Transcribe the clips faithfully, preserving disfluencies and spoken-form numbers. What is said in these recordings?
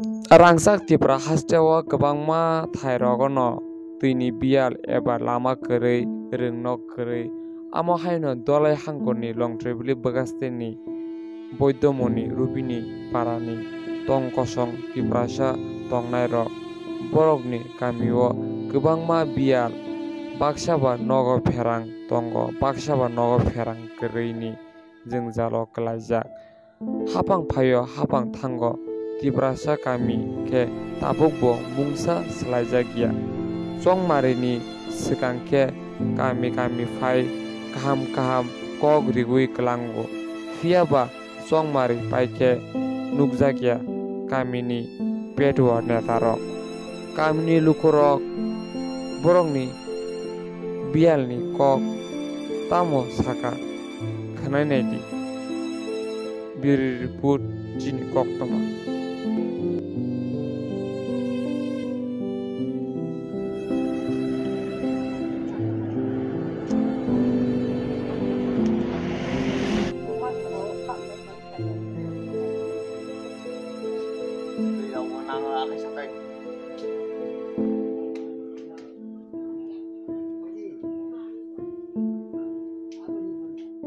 Rangchak Tipra hasteo kwbangma thairogono twini biyal eba lama kwrwi, rwngnok kwrwi. Amo haino Dolai hangkoni Longthoibili bwgasteni Boidomoni Rubini parani tong kosong Tiprasa tongnairok, borokni kamio kwbangma biyal, baksa ba nogo pherang tongo, baksa ba nogo pherang kwrwini jwngjalo kwlaijak. Hapang phaio, hapang thango, Tiprasa kami khe tabukbo mungsa swlaijakya. Chongmarini swkang khe kami kami phai kaham kaham kok rigwi kwlango. Phiyaba chongmari pai khe nukjakya kamini petuo netarok. Kamini lukurok borokni biyalni kok tamo saka khwnai naidi. Bureau report, chini koktwma.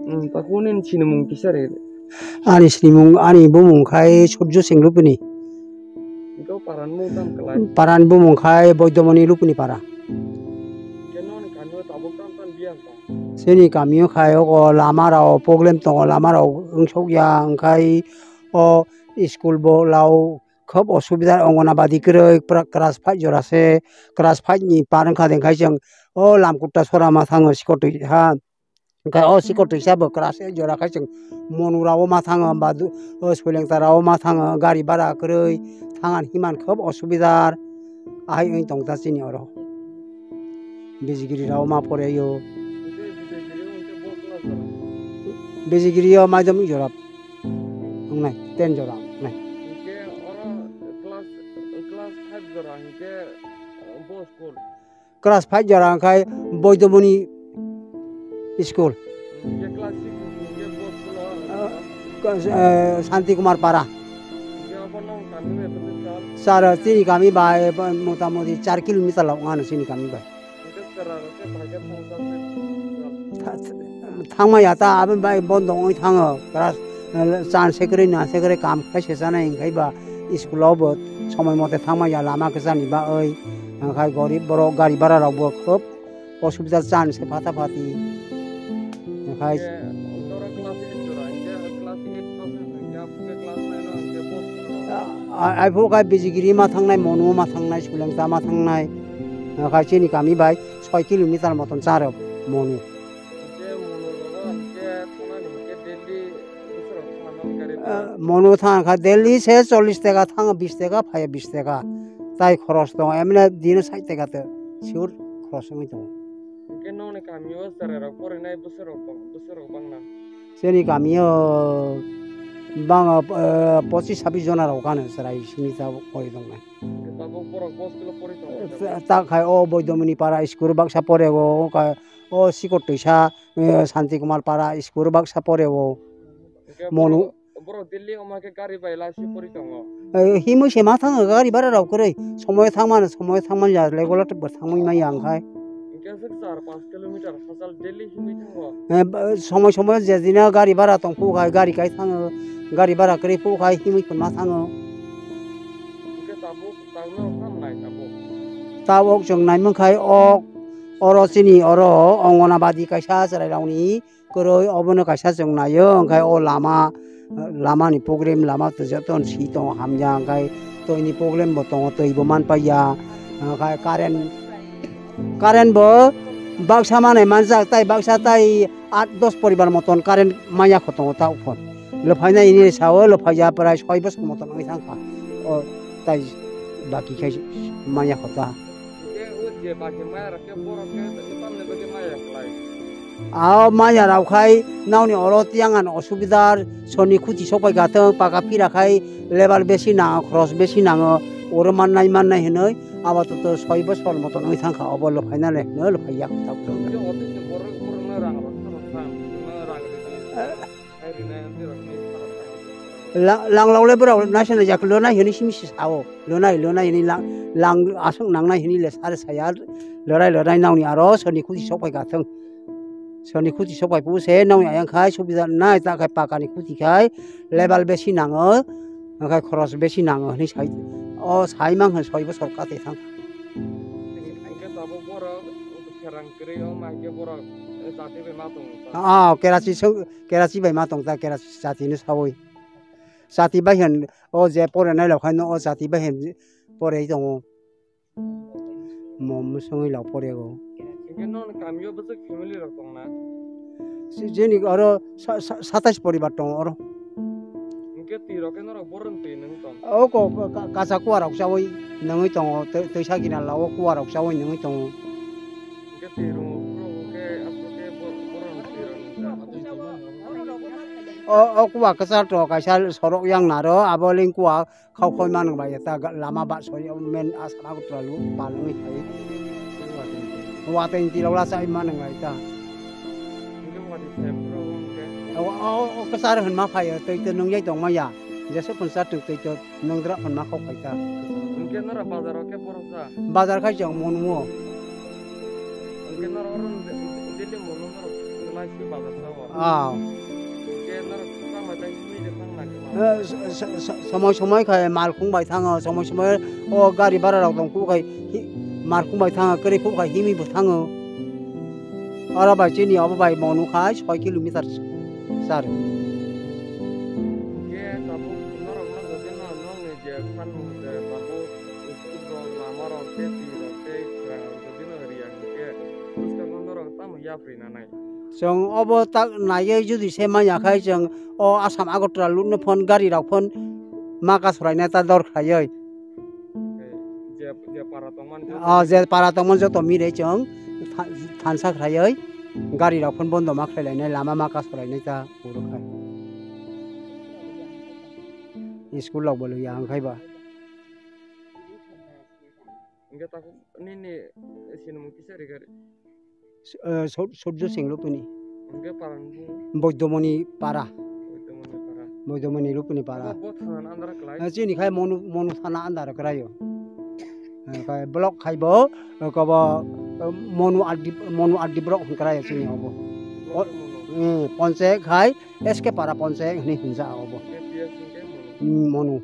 Hmm, takuni sinimung kisa re. Ani sinimung, ani bumung khai Surjo Singh Lupini. Ito paran mung tam kalai. Paran bumung khai Boidomoni Lupini para. Keno ni kami o tabuk tam tam biang ta. Sini kami o khai o lama rao problem tongo, lama rao wngsok ya, wngkhai o school bo lao khub osubida, Anganwadi kwrwi pra-, class five jora se, class five ni par wngkha de, hwnkhe chwng o Lamkutta sora ma thango, sikotwi ha. Hwnkhe o sikotwi sa bo class eight jora khai chwng Monura o ma thango, ba du-, o Soilengtara o ma thango, gari bara kwrwi thangan himan khub osubidar ahai wng tong ta chini oro. Bijigiri rao ma poreyo. Bijigiri o maidom jora wngnai, ten jora wngnai. Hwnkhe oro class, class five jora hwnkhe, uh, bo school? Class five jora hwnkhe Boidomoni school. Hwnkhe class six hwnkhe bo school o? Uh, class, uh, Santi Kumar Para. Hwnkhe obo nong kami bai bwswk sal? Sir, chini kami bai, uh, motamoti char kilometer lok wngano chini kami bai. Tha-, thangma ya ta, aboni bai bondo wngwi thango. Class, eh, chan se kwrwi, na se kwrwi, kam khai se chanai, hwnkhe ba school o bo somoi mote thangma ya, lama kwchani bagwi. Hwnkhe gorib borok gari bara rok bo khub osubida, chan se phata phati. Hwnkhe ai phuru khe Bijigiri ma thangnai, Monu ma thangnai, Soilengta ma thangnai. Hwnkhe chini kami bai soi kilometer moton cha rw Monu. Hwnkhe Monu nogo hwnkhe thangnani hwnkhe daily bwswk rok thangna nang gari bhara? Ah, Monu thang kha daily se chollish taka thango, bish taka phai, bish taka. Tai khoros tongo, emne dino sait taka te sure khoros wngwi tongo. Hwnkhe nokni kamio cherai rok porinai bwswk rok tong, bwswk rok bangna? Chini kamio bang, ah, pochis sabbish jona rok kano cherai simi tabuk pori tongnai. Hwnkhe tabuk borok bo school o pori tongo? Ta-, ta khai o Boidomoni Para school baksa pore o, o ka-, o Sikor Twisa, eh, Santi Kumar Para school baksa pore o. Hwnkhe Monu borok, borok Delhi o ma khe gari bai lai se pori tongo? Eh, himwi se ma thango, gari bara rok kwrwi. Somoyo thangmano, somoyo thangmani ya, regular bo thangwi manya wngkhai. Hwnkhe aswk char panch kilometer hachal daily himwi thango? Eh, ba-, somoi somoi je dino gari bara tong phuru khai, gari kai thango, gari bara kwrwi phuru khai himwi khunma thango. Hwnkhe tabuk tangno tamo nai tabuk? Tabuk chwng naimwng khai o, oro chini oro Anganwadi kaisa chwrairokni kwrwi, obono kaisa chwng naio, hwnkhe o lama, lamani problem, lama to joto si tongo hamya, hwnkhe twini problem bo tongo, twi bo manpaiya, hwnkhe current, current bo baksa manai manjak, tai baksa tai aat dos poribar moton current manya kho tongo ta uphon. Lwphaina ini sao lwphaiya prai soi bosor moton wngwi thangkha. O tai baki khai manya kho ta. Hwnkhe o je baki maya rok khe borok khe tamni bagwi maya khlai? A maya rok khai nokni oro tiyang ano osubidar, soni khuchi sokpai kha tong, paka phira khai lebar besi nango, khoroch besi nango, oro mannai mannai hinwi apatot soi bosor moton wngwi thangkha, obo lwphaina le hinwi lwphaiya. Hwnkhe office ni borok borokno rang rok kha rok kha, rang rwdi. Eh. Hai rinai ang twi rok ni. La-, lang laule borok naisana jak lonai hini simi si sao. Lonai, lonai hini lang, lang aswk nangnai hini le sare saya. Lorai, lorai nauni aro soni khuti sok pai ka thung. Soni khuti sok pai pu se nauni ayang khai subida nai ta khai pakani khuti khai lebal besi nango. Khai khoros besi nango hini sai. O sai mang han soi bosor ka te thang. Hingke tabuk borok pherang kwrwi wng ma hingke borok, eh, jati bai ma tongo. Ah, kerachi song, kerachi bai ma tong ta, kerachi jati no sawi. Jati bai han, o je pore nai lo khai no, o jati bai han pore tongo. Mo musongwi lo pore go. Hingke non kamio bwswk family rok tong na? Si jeni oro sa-, sa-, satais poribar tongo oro. Hingke twi rok khe norok boron twi nung tong? O ko, ko, ka-, kacha kuwa rok chawi nungwi tongo, twi, twisa gina lao kuwa rok chawi nungwi tongo. Hingke twi rung phuru hingke aswk khe bo-, boron twi rok nung tong? O, o kuwa kwchar to kaisa sorok yang naro, abo ling kuwa khau khoi manung bai ta ga-, lama ba soi men asama ko tralu ba nungwi thai. Wateng twi rok la chai manung bai ta. Hingke wadi thai phuru hingke? O, o, o kwchar hwnma phai, twi to nungjai tongma ya. Jesa phunsa twi, twi to nungdra hwnma kok phai ta. Hingke nora bazar o khe borok sa? Bazar khai chong monu o. Hingke nora oro daily monu norok lai si bazar sa o? Ah. Hingke norok tamo tei himui de thang na khe ma? Eh, so-, so-, so-, somoi somoi khai malkhung bai thango, somoi somoi o gari bara rok tong kuk khai hi-, malkhung bai thango, kwrwi kuk khai himui bo thango. Oro bai chini obo bai monu khai soi kilometer sar. Hingke tabuk norok no jodi no nokni je sanmung je tabuk school rok lama rok tei twi rok tei kwrang rok jodi no riya hingke bwskango norok tamo yapri nanai? Chwng obo tak naiwi jodi se manya khai chwng o Assam Agartala lutno phone gari rok phone ma kasoraina ta dor khlaiwi. Je, je para tongmani joto. Ah, je para tongmani joto mire chwng tha-, thansa khlaiwi gari rok phone bondo ma khlailainai lama ma kasorainai ta puro khai. School rok bo lwiya hwnkhai ba. Hingke takhuk nini sinimung kisa ri gari? Eh, Sur-, Surjo Singh Lupini. Hingke parang bung? Boidomoni para. Boidomoni para. Boidomoni Lupini para. Abo bo thana andar klai? Eh, chini khai monu, monu thana andar krayo. Eh, khai block khai bo, eh, kobo, eh, monu addi, monu addi block hwn krayo chini obo. Block O, monu. Eh, ponche khai, S K para ponche hwnwi hwnja obo. K P S hingke monu. Hmm, monu.